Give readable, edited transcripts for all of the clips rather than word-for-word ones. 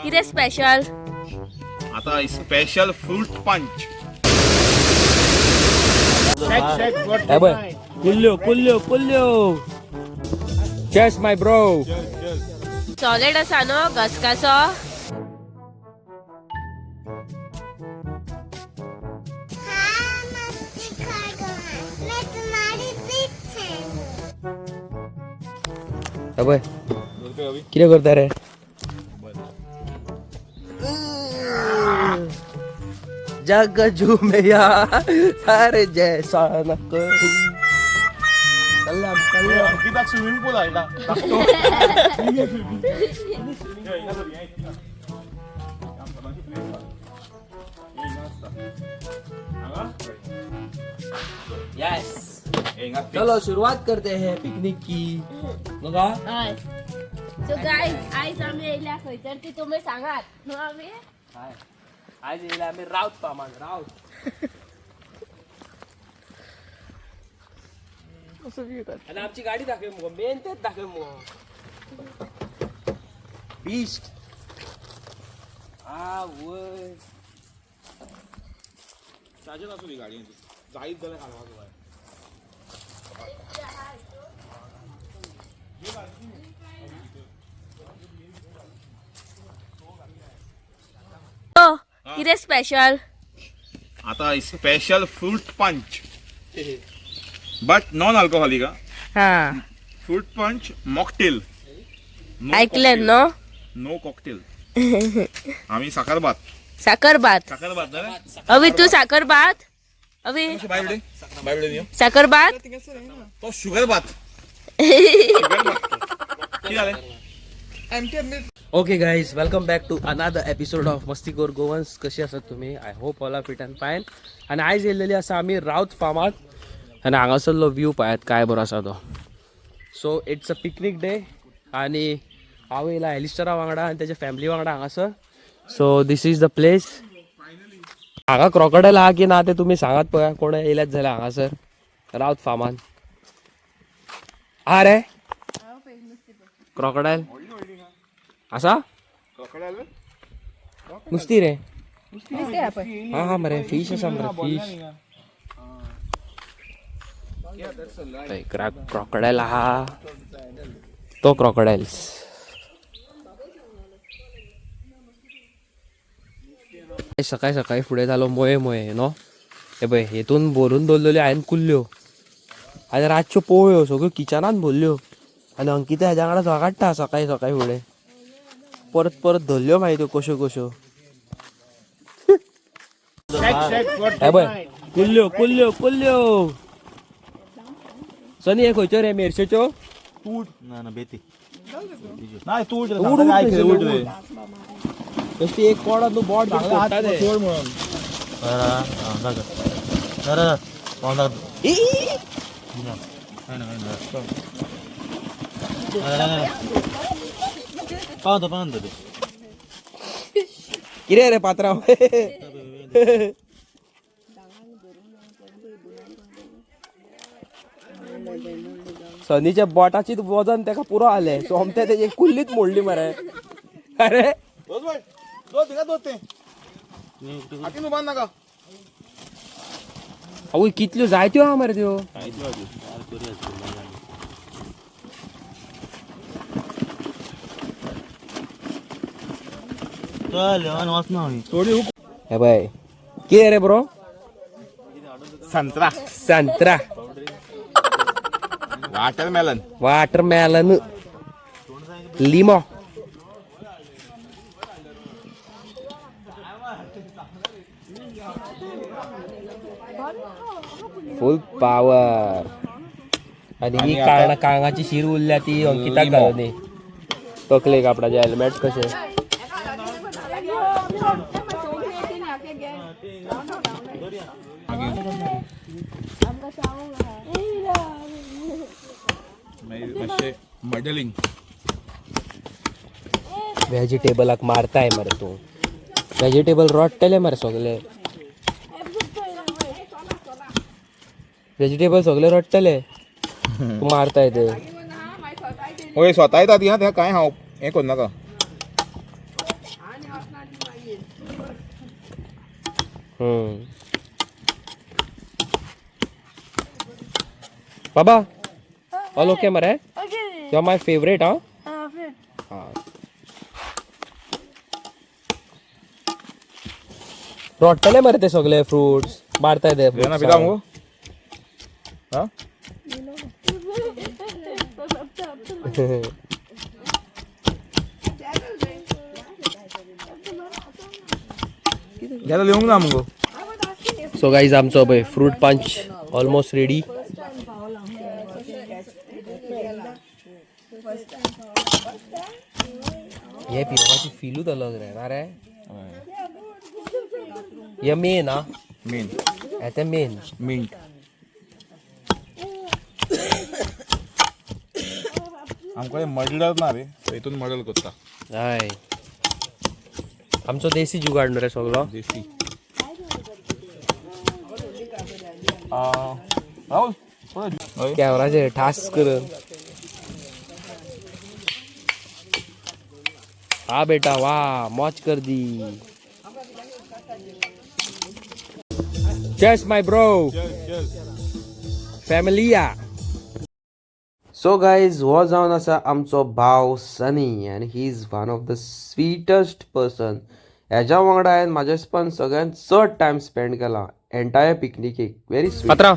कितें स्पेशल? आता special fruit punch. हे पळय, कुल्ल्यो कुल्ल्यो कुल्ल्यो. चेस माय ब्रो. सॉलिड आसा न्हू घसघसो. हाँ मस्ती कर, मैं तुम्हारी बिग फैन हूँ. हे पळय, कितें करता रे? जग झुमेया सारे जैसा न करू. चल्ला चल्ला. अंकिताक स्विमिंग पूल हाडला. यस, चलो शुरुआत करते हैं पिकनिक की. बघा. हय, सो गायज, आयज आमी येयल्या खंय तर ती तुमी सांगात न्हू आमी. आज येयला आमी राऊत फार्मान. राऊत आणि आमची गाडी दाखव मुगो, मेन तेच दाखव मुगो. बीस्ट आ वय. ताजेच आसूं ती गाडी, जायत जाल्यार घालपाक जाय. कितें स्पेशल? आता special fruit punch, but non alcoholic. हा. Fruit punch mocktail. ऐकलें न्हू? नो कॉकटेल, आम्ही साखरभात. साखरभात. साखरभात ना रे? अवी तू साखरभात अवी. बाय बिडे, बाय बिडे नियम. साखरभात. तो शुगर भात, शुगर भात किती झाले? Okay guys, welcome back to another episode of Mastikhor Goans. कशी आसात तुम्ही? I hope all are fit and fine. आनी आयज येयल्लेली आसा आमी राऊत फार्मात आनी हांगासरलो व्यू पळयात काय बरो आसा तो. So it's a picnic day आनी हांव येयला एलिस्टरा वांगडा आनी तेच्या फॅमिली वांगडा हांगासर. So this is the place. हांगा क्रोकोडायल आहा की ना ते तुमी सांगात पळया. कोण येयल्यात जाल्यार हांगासर राऊत फार्मान आहा रे क्रोकोडायल आसा? नुस्ती रे. हा हा मरे, फिश आसा मरे, फिश. क्रॉकडायल आहा तो, क्रॉकडायल्स. सकाळी सकाळी फुडें जालो मोये मोये न्हू. हे पळय, हेतून भरून दवरलेल्यो हांवें कुल्ल्यो आनी रातच्यो पोळ्यो सगळ्यो किचनान भरल्यो आनी अंकिता हेज्या वांगडा झगडटा. सकाळी सकाळी फुडें परत परत धरल्यो मागीर त्यो कश्यो कश्यो. हे पळय, कुल्ल्यो कुल्ल्यो कुल्ल्यो. सनी, हे खंयच्यो रे? मेरशेच्यो? ना ना, बेती. नाही, तू उठ रे, उठ, सांगता उठ काय रे, उठ रे. बेश्टी एक कोडा तूं बोट बीट फोडटा ते. सोड म्हणून. ई, ई, पावतो पावतो ते. कितें रे पात्रांव? सनीच्या बोटाची वजन तेका पुरो आलें, सोमतें तेजी कुल्लीच मोडली मरे. अरे. दोन बाय दोन तिका दोन ते हातीन उबार नाका. आवय, कितल्यो जायत्यो आहा मरे त्यो. चल वचना. थोडी. हे पळय, कितें रे ब्रो? संत्रा. संत्रा. वॉटरमेलन. वॉटरमेलन, लिमो. Full power. आणि ही आणि आता- काळंगा काळंगाची शीर उरल्या ती अंकिताक लिमो. घालून तकलेक आपणाचे हेल्मेट कशें. मातशें मॉडेलिंग. व्हेजिटेबलाक मारताय मरे तूं. व्हेजिटेबल रोडटले मरे सगळे. व्हेजिटेबल सगळे रडटले, तूं मारताय ते. होय, स्वता येतात. ती काय हांव हें करू नाका. बाबा, ऑल ओके मरे? You are my favourite. हा हा, रोडटले मरे ते सगळे फ्रुट्स मारताय ते. ना पिता मुगो. हा. घ्यायला लिहूंक ना मुगो. सो गाईज, आमचो पळय फ्रूट पंच ऑलमोस्ट रेडी. हे पिवपाची फिलूच अलग रे ना रे. हे मेन हा. मेन. हे ते मेन. मिंट. आमकां मडलर ना रे, हितून मडल करता. हय, आमचो देसी जुगाड न्हू रे सगलो. देसी. राहुल, थोडं कॅमेराचेर ठास करून. हा बेटा, वा, मौज कर दी. Cheers, my bro. फॅमिलिया. So guys, हो जावन आसा आमचो भाव सनी आनी he is one of the sweetest person. हेज्या वांगडा हांवें म्हाज्या सगळ्यांत चड टायम स्पेंड केला एंटायर पिकनिकेक. Very sweet. आतां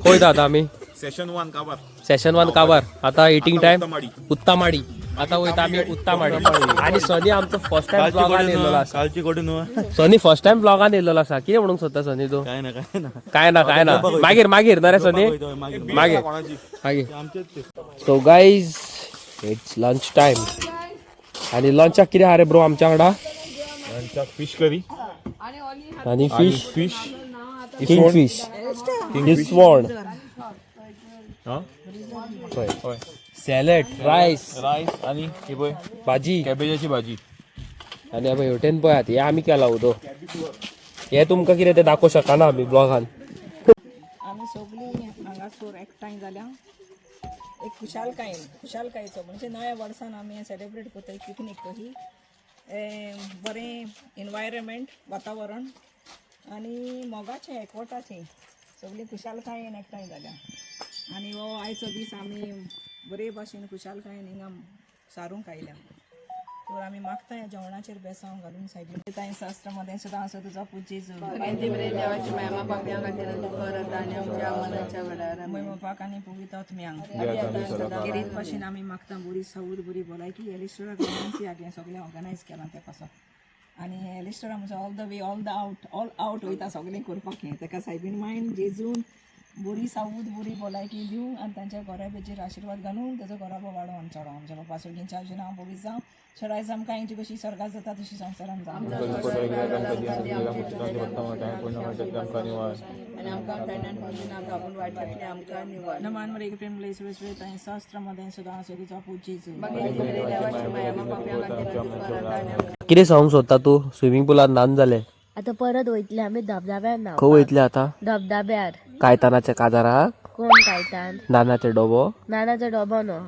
खंय आतां आमी? सेशन 1 काबार. सेशन 1 काबार. आता इटिंग टायम. उत्तमाडी. उत्तामाडी. आता वयता आमी उत्तामाडी. आनी सनी आमचो फर्स्ट टायम ब्लॉगान येयल्लो आसा. कालची कोटी न्हू. सनी फर्स्ट टायम ब्लॉगान येयल्लो आसा. कितें म्हणूंक सोदता सनी तूं? काय ना, काय ना. काय ना, काय ना. मागीर मागीर ना रे सनी. मागीर. मागीर. कोणाची? मागीर. आमचेच ते. So guys, it's lunch time. आणि लंचाक कितें आहा रे ब्रो आमच्या वांगडा? Fish curry. आनी फिश. फिश. किंग फिश, इसवण, हय. Salad, rice. रायस आणि हे पळय. भाजी. कॅबेजाची भाजी. आनी पळय हेवटेन पळयात, हे आमी केला उदो. हे तुमकां कितें तें दाखोवंक शकना आमी ब्लॉगान. आमी सगळीं हांगासर एकठांय जाल्या एक खुशालकायेन, खुशालकायेचो म्हणजे नव्या वर्सान आमी सेलिब्रेट करता पिकनीक कशी. बरें एनवायरमेंट, वातावरण आनी मोगाचें, एकवटाचें, सगळीं खुशालकायेन एकठांय जाल्या आनी हो आयचो दीस आमी बरे भाशेन खुशालकायेन हिंगा सारूंक आयल्या. तर आमी मागता ह्या जेवणाचेर बेसांव घालून सायबीन तांय शास्त्र मदें सुद्दां आसा तुजो पुजेचो बापाक आनी पवित्र आत्म्यांक गिरीत भाशेन आमी मागता बरी सावूद, बरी भलायकी. एलिस्टराक विनंती आगे सगळें ऑर्गनायज केलां ते पासत आनी एलिस्टर आमचो all the way, all the out, all out वयता सगळें करपाक. हें ताका सायबीन मायन जेजून बरी सावूद, बरी भलायकी दिवं आनी तांच्या घराब्याचेर आशिर्वाद घालून ताजो घराबो वाडोवन चडो. आमच्या बापा सगळींच्या नांव पवित्र जावं, सरायज आमकां हेंची कशी स्वर्गात जाता तशी संवसारान जावं. नमान मरे प्रेम लय तांय शास्त्र मदें सुद्दां आसा तुजो पुजेचो. कितें सांगूंक सोदता तूं? स्विमींग पुलान न्हान जालें. आता परत वयतले आमी धबधब्यार न्हावपाक. खंय वयतले आतां? धबधब्यार. कायतानाच्या काजाराक? कोण कायतान? नानाचे डोबो. नानाचो डोबो न्हू,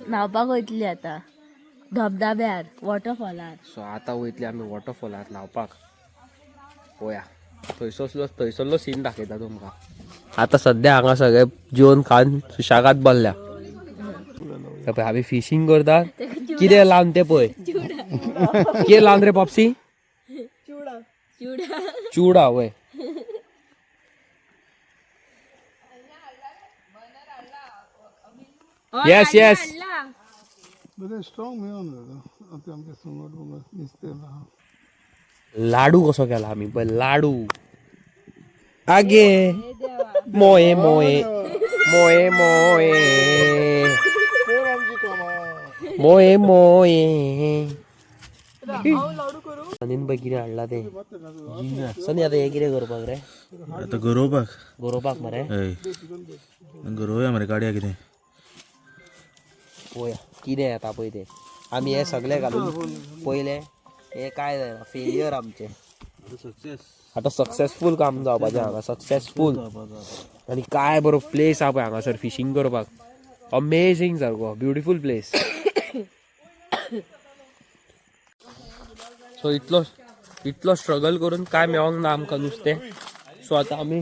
न्हावपाक वयतली आतां धबधब्यार, वॉटरफॉलार. सो आतां वयतले आमी वॉटरफॉलार न्हावपाक. पळोवया, थंयसरलो थंयसरलो सीन दाखयता तुमकां. आतां सद्या हांगा सगळे जेवन खावन सुशेगाद बसल्या. हे पळय, आमी फिशींग करतात. कितें लावन तें पळय, कितें लावन रे पॉपसी? चिवडा. चिवडा वय. Yes yes. बरें स्ट्रॉंग मेळोन जाता आतां आमचें सुंगट बुंगट नुस्तें आहा. लाडू कसो केला आमी पळय, लाडू. आगे मोये मोये मोये मोये मोये मोये. सनीन पळय कितें हाडला तें. सनी, आतां हें कितें करपाक रे? आतां गरोवपाक. गरोवपाक मरे? हय, गरोवया मरे, काडया कितें. पळोवया कितें येता पळय तें. आमी हें सगळें घालून पयलें हें काय जायना, फेलियर आमचें. आतां सक्सेसफूल काम जावपाचें हांगा, सक्सेसफूल. आनी काय बरो प्लेस आहा पळय हांगासर फिशींग करपाक. अमेझींग सारको, ब्युटिफूल प्लेस. सो इतलो इतलो स्ट्रगल करून काय मेळोंक ना आमकां नुस्तें. सो आतां आमी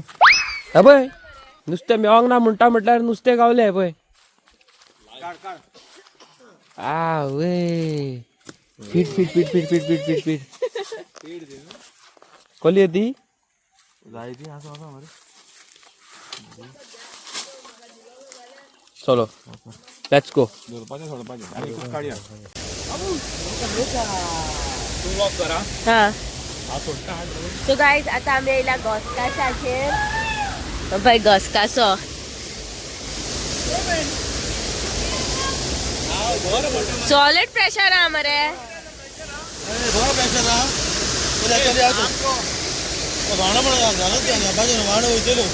हे पळय नुस्तें मेळोंक ना म्हणटा म्हटल्यार नुस्तें गावलें पळय. आ वे feet feet feet feet feet feet feet feet कसली येती. जायती आसा आसा मरे. चलो let's go. धरपाचें सोडपाचें आनी एकूच काडया. हा, सो गायज आता आमी येयला घोसकाशाचेर. पळय घोसकासो. सॉलिड प्रेशर आहा मरे. बरो प्रेशर आहा. भांडो म्हणून घालूच बाजून भांडो वयतलो.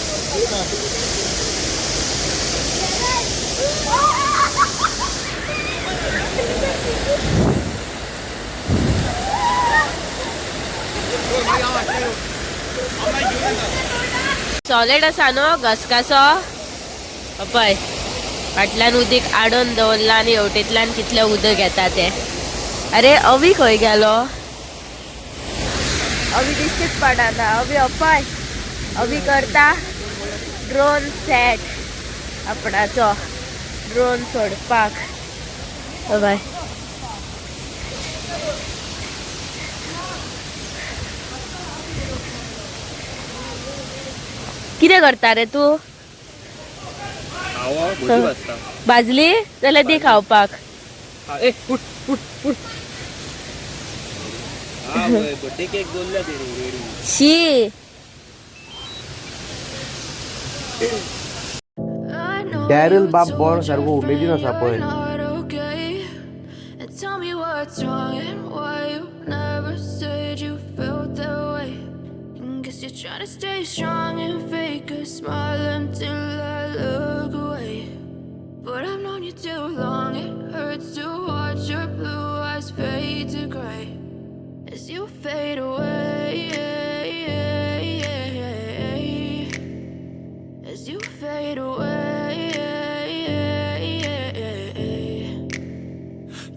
सॉलिड आसा न्हू घसघसो. पळय फाटल्यान उदीक आडोवन दवरलां आनी हेवटेंतल्यान कितलें उदक येता तें. अरे अवी खंय गेलो? अवी दिश्टीच पडना. अवी अपाय अवी करता ड्रोन सेट आपणाचो ड्रोन सोडपाक. बाय कितें करता रे तूं? भाजली जाल्यार दी खावपाक. ए उठ उठ उठ. बर्थडे केक दवरल्या तेणी रेडी. शी. डॅरल बाब बरो सारको उमेदीन आसा पळय. Tell me what's wrong and why you never said you felt that way. And guess you're trying to stay strong and fake a smile until I look away. But I've known you too long, it hurts to watch your blue eyes fade to gray as you fade away. As you fade away.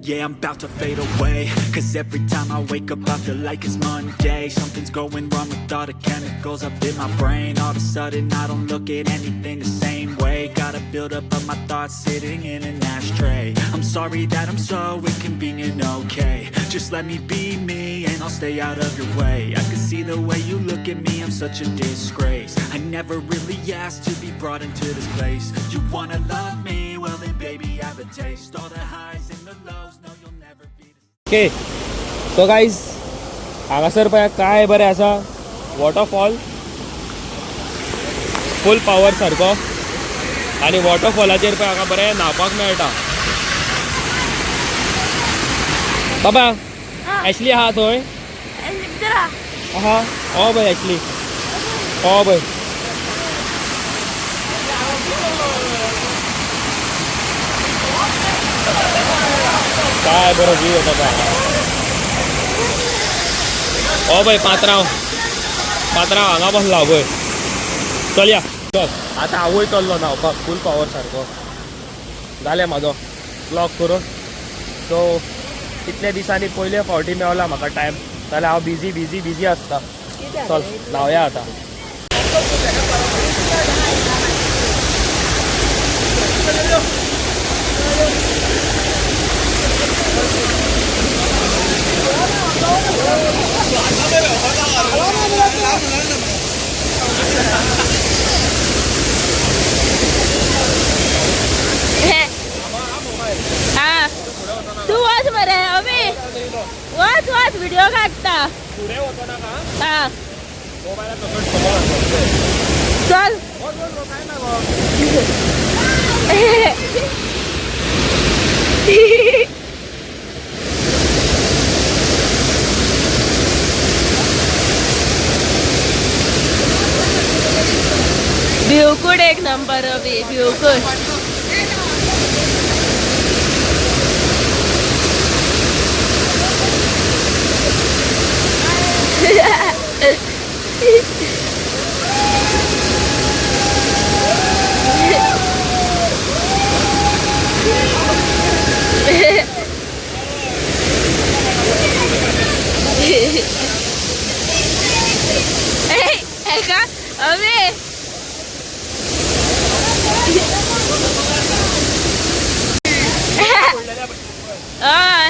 Yeah, I'm about to fade away. Cause every time I wake up I feel like it's Monday. Something's going wrong with all the chemicals up in my brain. All of a sudden I don't look at anything the same way. Gotta build up of my thoughts sitting in an ashtray. I'm sorry that I'm so inconvenient, okay. Just let me be me and I'll stay out of your way. I can see the way you look at me, I'm such a disgrace. I never really asked to be brought into this place. You wanna love me? Well then baby I have a taste. All the highs and the lows, no you'll never be the okay so guys हांगासर पळय काय बरें आसा waterfall फूल power सारको आनी वॉटरफॉलाचेर पळय हांगा बरें न्हांवपाक मेळटा. बाबा एशली आहा थंय. आहा हो पळय एशली हो पळय. काय बरो व्यू येता पळय हांगा. हो पळय पात्रांव पात्रांव हांगा बसला पळय. चल या चल आतां हांवूय चल्लो न्हांवपाक फूल पावर सारको जालें म्हाजो ब्लॉग करून. सो कितले दिसांनी पयले फावटी मेवला म्हाका टायम, जाल्यार हांव बिजी बिजी बिजी आसता. चल न्हावया आतां. हा तूं वच मरे अभी वच वच व्हिडिओ काडटा. हा चल. भिवकूड एक नंबर अभी भिवकूड. हय.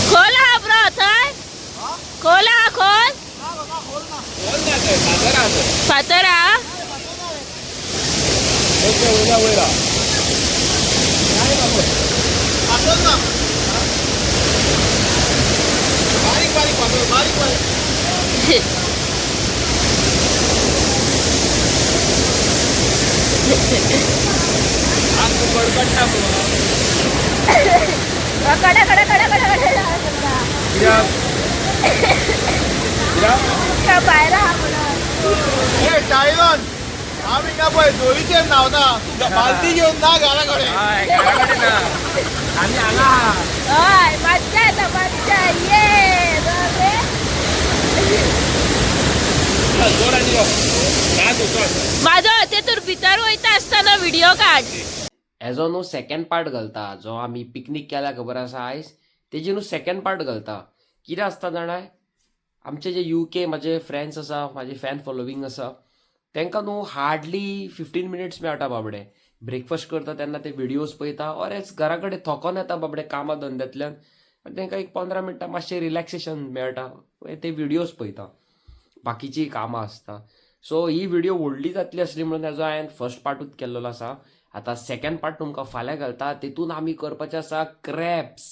खोल हा ब्रो थंय, खोल हा, खोल फातर हा. बारीक बारीक फातर, बारीक बारीक. कडा कडा कडा कडा कडा भायर आहा म्हणून. ए टायरन, आमी का पळय जोडीचेर न्हांवता, तूं बालदी घेवन ना घरा कडेन. आमी हांगा आहा. हय, मज्जा येता, मज्जा. ये बापरे. म्हाजो तेतूर भितर वयता आसतना व्हिडिओ काड. हेजो न्हू सेकंड पार्ट घालता, जो आमी पिकनीक केल्या खबर आसा आयज, तेजी न्हू सेकंड पार्ट घालता. कितें आसता जाणा, आमचे जे UK म्हाजे फ्रेंड्स आसा, म्हाजे फॅन फॉलोवींग आसा, तांकां न्हू हार्डली 15 मिनिट्स मेळटा बाबडे. ब्रेकफास्ट करता तेन्ना ते व्हिडियोज पळयता, ऑर एज घरा कडेन थकोन येता बाबडे कामा धंद्यांतल्यान, आनी तांकां एक 15 मिनटां मातशें रिलॅक्सेशन मेळटा, ते व्हिडियोज पळयता, बाकीचीं कामां आसता. सो ही व्हिडिओ व्हडली जातली आसली म्हणून हेजो हांवें फर्स्ट पार्टूच केल्लो आसा. आतां सेकंड पार्ट तुमकां फाल्यां घालता. तितून आमी करपाचें आसा crabs,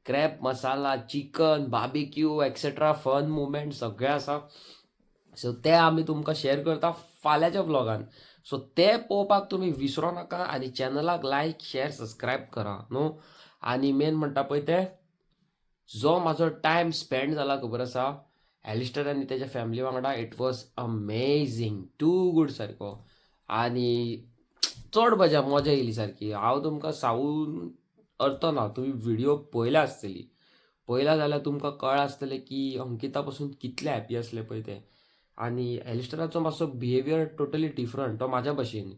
crab masala, chicken, barbecue etcetera, fun moment सगळें आसा. सो ते आमी तुमकां शेअर करता फाल्यांच्या व्लॉगान. सो ते पळोवपाक तुमी विसरो नाका आनी चॅनलाक लायक, शेअर, सबस्क्रायब करा न्हू. आनी मेन म्हणटा पळय तें, जो म्हाजो टायम स्पेंड जाला खबर आसा एलिस्टर आनी तेज्या फॅमिली वांगडा, it was amazing, too good सारको. आनी चड मजा मजा येयली सारकी. हांव तुमकां सांगून अर्थ ना, तुमी व्हिडिओ पळयल्या आसतली, पळयला जाल्यार तुमकां कळ्ळां आसतलें की अंकिता पसून कितलें हॅपी आसलें पळय तें. आनी एलिस्टराचो मातसो बिहेवियर टोटली डिफरंट, तो म्हाज्या भशेन,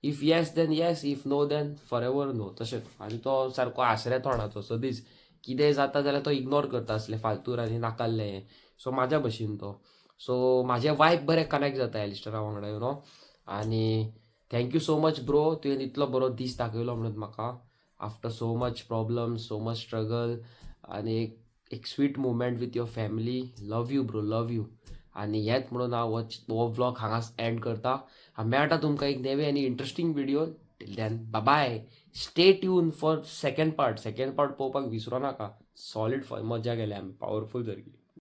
if yes then yes, if no then forever no, तशें. आनी तो सारको आसऱ्या तोंडाचो, सदींच कितेंय जाता जाल्यार तो इग्नोर करता असलें फालतूर आनी नाकाल्लें हें. सो म्हाज्या भशेन तो, सो म्हाजें वायब बरें कनेक्ट जाता एलिस्टरा वांगडा, you know. आनी thank you so much bro, तुवें इतलो बरो दीस दाखयलो म्हणून म्हाका, after so much problem, so much struggle, आनी एक एक sweet moment with your family. Love you bro, love you. आनी हेच म्हणून हांव हो व्लॉग हांगाच एंड करता. हांव मेळटा तुमकां एक नवे आनी interesting video. Till then bye, stay tune for second part. Second part पळोवपाक विसरो नाका. सॉलीड मजा केल्या आमी, पावरफूल सारकी.